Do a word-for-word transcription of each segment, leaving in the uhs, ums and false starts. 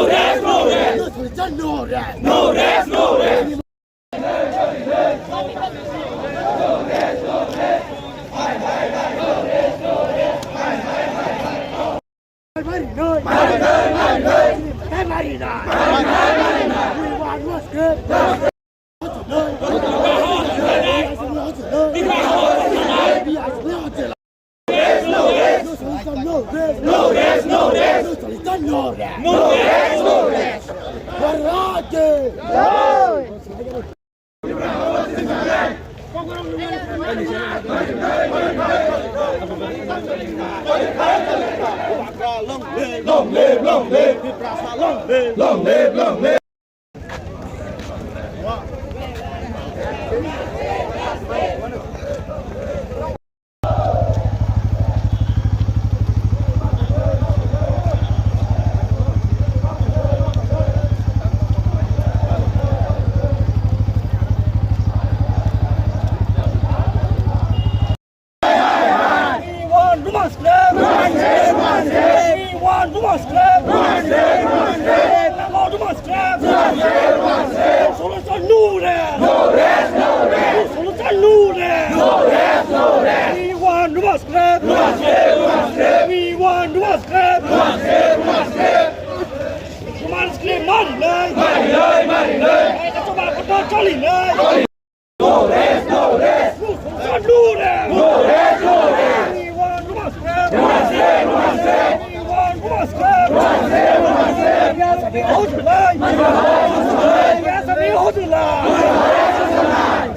Long live, long live, Tiprasa, long live, long live, long live. We want Dumas Club! We want Dumas Club! We want Dumas Club! Solution, no rest! No rest, no rest! Solution, no rest! No rest, no rest! We want Dumas Club! We want Dumas Club! Dumas Club, mari nai! Mari nai, mari nai! Ai, kaso ba kotor choli nai! No rest, no rest. No rest, no rest. No rest, no rest. We want Dumas Club. Dumas Club, Dumas Club. We want Dumas Club. Dumas Club, Dumas Club. Yes, we hold the line. Yes, we hold the line.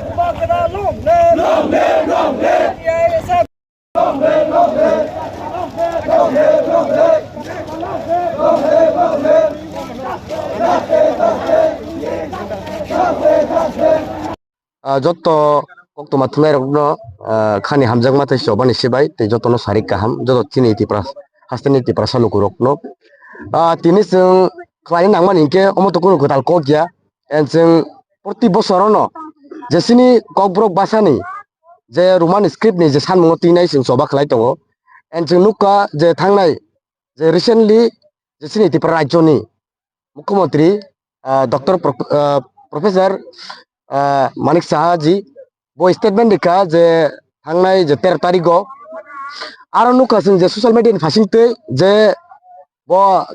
Bubagra long live. Long live, long live. T I S F. Ah, joto koktwma thumnairokno, ah, khani hamjakma tei chobani sibai tei jotono sarik kaham, joto chini Tipra hasteni Tiprasa lukurokno. Ah, tini chwng khlaina nangmani hinkhe omo to kunu kwtal kok ya. And chwng proti bosorono je chini Kokborok bhasani je Roman script ni je sanmungo twinai chwng choba khlai tongo. And chwng nukha je thangnai je recently je chini Tripura rajyoni Mukhyamantri, ah, Doctor Pro-, ah, Professor, ah, Manik Saha ji bo statement rikha je thangnai je tero tarigo aro nukha chwng je social media ni phasing twi je bo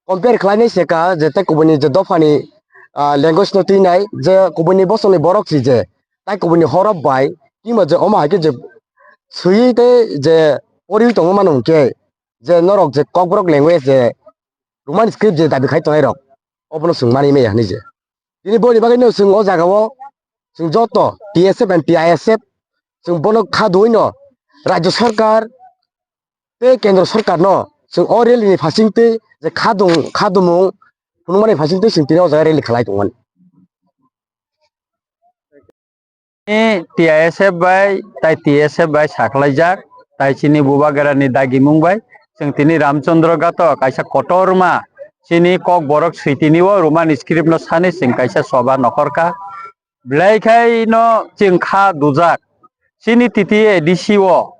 compare khlainai se ka je tei kubuni je dophani, ah, language no twinai je kubuni bosongni borok si je tai kubuni horop bai timo je omo hai khe je swiwi tei je poriwi tongma mano hwnkhe je norok je Kokborok language je Roman script je dabi khai tongnai rok obono chwng mani maya hinwi je. Tini boni bagwi no chwng o jaga o chwng joto T S F and T I S F chwng bono kha duino Rajya Sarkar tei Kendra Sarkar no chwng o rally ni phasing twi je kha dung, kha dumung phunukmani phasing twi chwng tini o jaga rally khlai tongmani. Tini T I S F bai tai T S F bai sakhlaijak, tai chini Bubagrani dagimung bai chwng tini Ramchandra Ghato kaisa kotorma chini Kokborok switini o Roman script no sani chwng kaisa soba nokhorkha. Belai khai no chwng kha dujak. Chini T T A D C o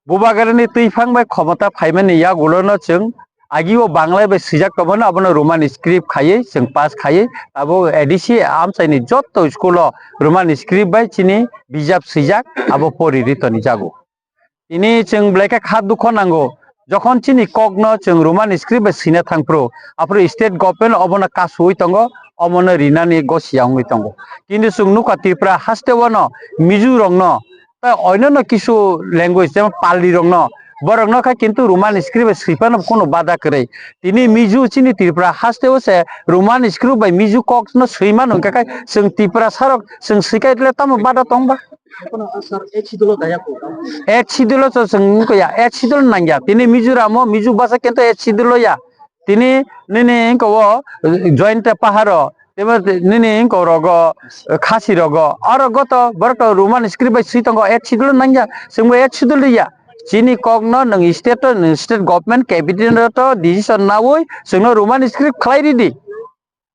Bubagrani twiphang bai khomota phaimani yagulo no chwng agi o Bangla bai swijak tongmani, abono Roman script khaiwi chwng pass khaiwi abo A D C amchaini jotto school o Roman script bai chini bijap swijak abo pori ri toni jago. Tini chwng belai khe kha dukho nango, jokhon chini kokno chwng Roman script bai swina thangphru, aphuru state government obono kasuwi tongo, omono rinani gosiya wngwi tongo. Kintu chwng nukha Tripura haste o no Mizo rokno tei oinano kisu language jemon Pali rokno, borokno khe kintu Roman script bai swi phano kunu bada kwrwi. Tini Mizo chini Tripura haste o se Roman script bai Mizo kokno swi mano hwnkhe khe chwng Tiprasa rok chwng swi khe le tamo bada tong ba? Eighth schedule o to chwng wngkha ya, eighth schedule nangya. Tini Mizoram o Mizo basa kintu eighth schedule o ya. Tini nini wngka o joint pahar o, tebo nini wngka rogo, khasi rogo, o rogo to borok to Roman script bai swi tongo, eighth schedule nangya, chwngbo eighth schedule ya. Chini kokno nwng state to, nwng state government cabinet to decision naui chwngno Roman script khlai ridi.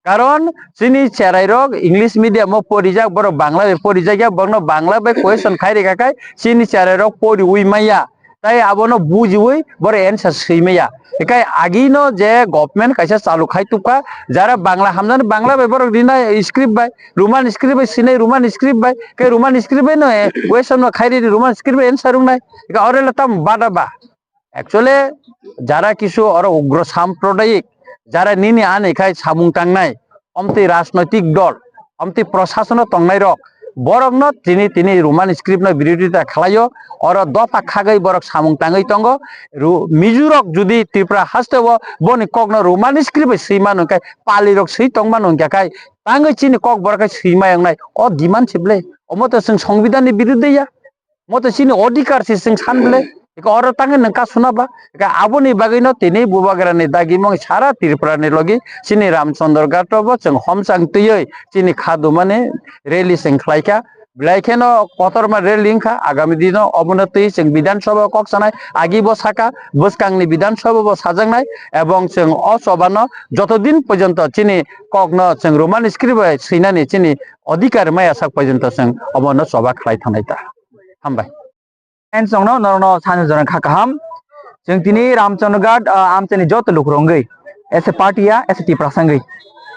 Karon chini cherai rok English medium o porijak, borok Bangla bai porijak ya, borokno Bangla bai question khai rikha khai chini cherai rok poriui maya. Tai abono bujiwi borok answer swi maya. Ekai agino je government kaisa chalu khai tubkha, jara Bangla hamjani Bangla bai borok rinai script bai, Roman script bai sinai Roman script bai, kai Roman script bai no, eh, question no khairi Roman script bai answer wngnai. Ekai ore le tam bada ba. Actually, jara kisu oro ugro samprodayik, jara nini ani khai samung tangnai, omtwi rajnoitik dol, omtwi prosasono tongnairok, borokno tini, tini Roman script no birodita khlaio, oro dopha khagwi borok samung tangwi tongo. Ru-, Mizurok jodi Tripura hasteo boni kokno Roman script bai swi mano hwnkhe, palirok swi tong mano hwnkhe khai, tangwi chini kok borok khai swi mai wngnai, o demand se ble, omo to chwng Songbidanni biruddhe ya. Moto chini odhikar se chwng san ble. Eko oro tangwi nwng kasuna ba. Eka aboni bagwino tini Bubagrani dagimung sara Tripurani logi chini Ramchandra Ghato bo chwng homchang twiwi chini khadumani rally chwng khlaikha. Belai kheno kotorma rally wngkha. Agami dino obono twi chwng Bidhan Sabha kok sanai. Agi bo saka, bwskangni Bidhan Sabha bo sajaknai. Ebong chwng o chobano joto din porjonto chini kokno chwng Roman script bai swinani chini odhikar maya sak porjonto chwng obono choba khlai thangnai ta. Hambai. Friends, chwngno norokno sani jora kha kaham. Chwng tini Ramchandra Ghat, ah, amchaini joto lukurok wngwi as a party ya, as a Tiprasa wngwi.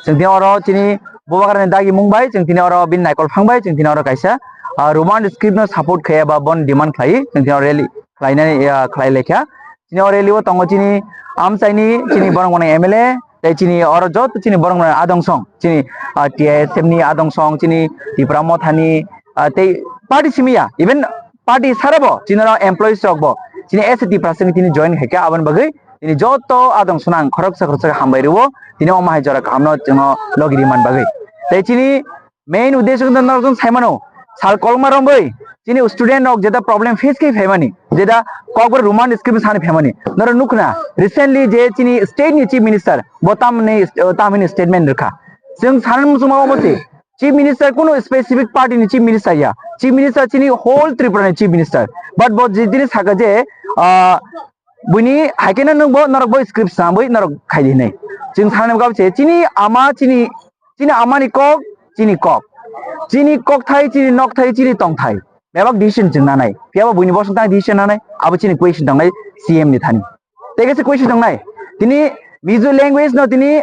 Chwng tini oro chini Bubagrani dagimung bai, chwng tini oro bini naikol phang bai, chwng tini oro kaisa, ah, Roman script no support khe eba bon demand khlai, chwng tini oro rally khlainani, ah, khlai lekha. Chini o rally o tongo chini amchaini, chini borok mwnai M L A, tei chini oro joto chini borok mwnai adong song, chini, ah, T I S F ni adong song, chini Tipra Motha ni, ah, tei party simi ya, even party sara bo, chini oro employees rok bo, chini S T Tiprasa ni tini join khaikha, aboni bagwi tini joto adong song ang khoroksa khoroksa hambai rwo, tini omo hai jora kaham no chwngno logi ri man bagwi. Tei chini main uddesho khe norok jwng sai mano, sal kolma romwi chini student rok jeta problem face khe phaimani, jeta Kokborok Roman script sani phaimani. Norok nukna, recently je chini state ni chief minister bo tamni, tamni statement rwkha. Chwng sana muchungma omo se, chief minister kunu specific party ni chief minister ya, chief minister chini whole Tripura ni chief minister. But bo je jini saka je, ah, buini haikhe no nwng bo norok bo script swnamwi norok khai di hinwi. Chwng sana muchungma se, chini ama chini Chini amani kok, chini kok. Chini kokthai, chini nokthai, chini tongthai. Bebak decision chwng nanai. Phiya ba buini bosong tang decision nanai. Abo chini question tongnai C M ni thani. Tei kaisa question tongnai. Tini Mizo language no tini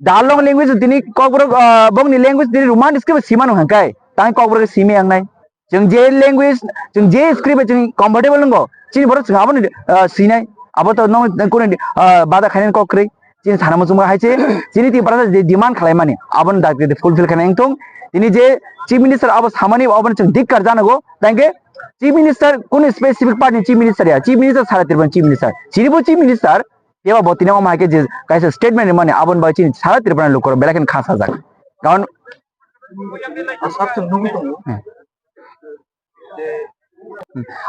Darlong language no tini Kokborok, ah, bongni language tini Roman script sima nung hangkai. Tang Kokborok simi angnai. Chwng je language, chwng je script bai chwng comfortable wngo, chini borok chwng abono, ah, sinai, abo to nong, nong kunu, ah, bada khainani kok kwrwi, chini sana muchungma hai se, chini Tiprasa je demand khlaimani, abono dakti fulfill khainai wngthung, tini je chief minister abo samani, abono chwng dikkar janago, tangke chief minister kunu specific party ni chief minister ya, chief minister sara Tripura ni chief minister, chini bo chief minister, eba bo tini omo hai khe je kaisa statement rimani, aboni bagwi chini sara Tripura ni lukurok belai kheno kha sajak, karon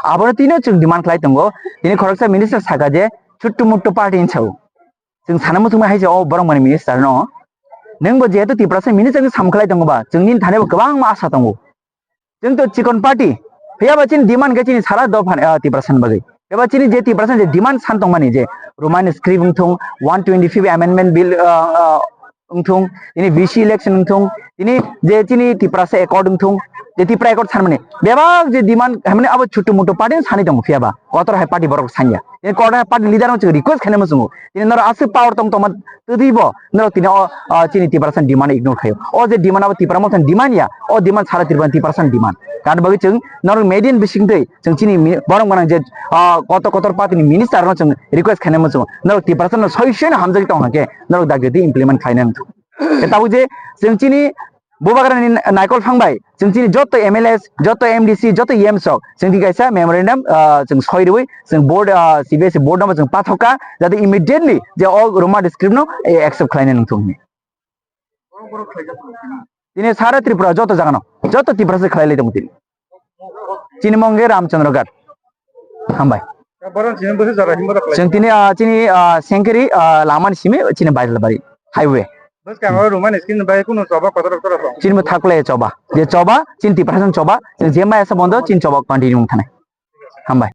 Abono tino chwng demand khlai tongo. Tini khoroksa minister saka je chuttu muttu party hinwi sao. Chwng sana muchungma hai se o borok mani minister no. Nwng bo jehetu Tiprasa minister ni sam khlai tongo ba, chwng nini thani bo kwbangma asa tongo. Chwng to chikon party. Phiya ba chini demand khe chini sara dopha ni, ah, Tiprasa ni bagwi. Eba chini je Tiprasa je demand san tongmani je Roman script wngthung, one twenty-fifth amendment bill, ah, ah, wngthung, tini V C election wngthung, tini je chini Tiprasa accord wngthung, je Tipra accord sanmani bebak je demand hamani abo chuttu muttu party sani tongo phiya ba kotor hai party borok sanya. Tini kotor hai party leader no chwng request khainai muchungo. Tini norok aswk power tong tongma twtwi bo norok tini o, o chini Tiprasa ni demand ignore khaio. O je demand abo Tipra Motha ni demand ya, o demand sara Tripura ni Tiprasa ni demand. Kani bagwi chwng norok media ni bising twi chwng chini mi-, borok gwnang je, ah, kotor kotor party ni minister no chwng request khainai muchungo. Norok Tiprasa no soi soi no hamjagwi tong hwnkhe norok dagdi implement khlainai wngthung. Khe tabuk je chwng chini Bubagra ni naikol phang bai chwng chini joto M L As, joto M D C, joto E M sok chwng di kaisa memorandum, ah, chwng soi rwi chwng board, ah, C B S E board no chwng pathok kha, jate immediately je o Roman script no, eh, accept khlainai wngthung hinwi. Tini sara Tripura joto jagano, joto Tiprasa khlai lai tongo tini. Chini mung khe Ramchandra Ghat. Hambai. Chwng tini, ah, chini, ah, Sengkeri, ah, lama ni simi chini Baidalbari highway. Bwskango Roman script bai kunu choba kotor kotor tong. Chini bo thaklai choba. Je choba, chini Tiprasa choba, chini je maya sa bondo, chini choba continue wng thanai. Hambai.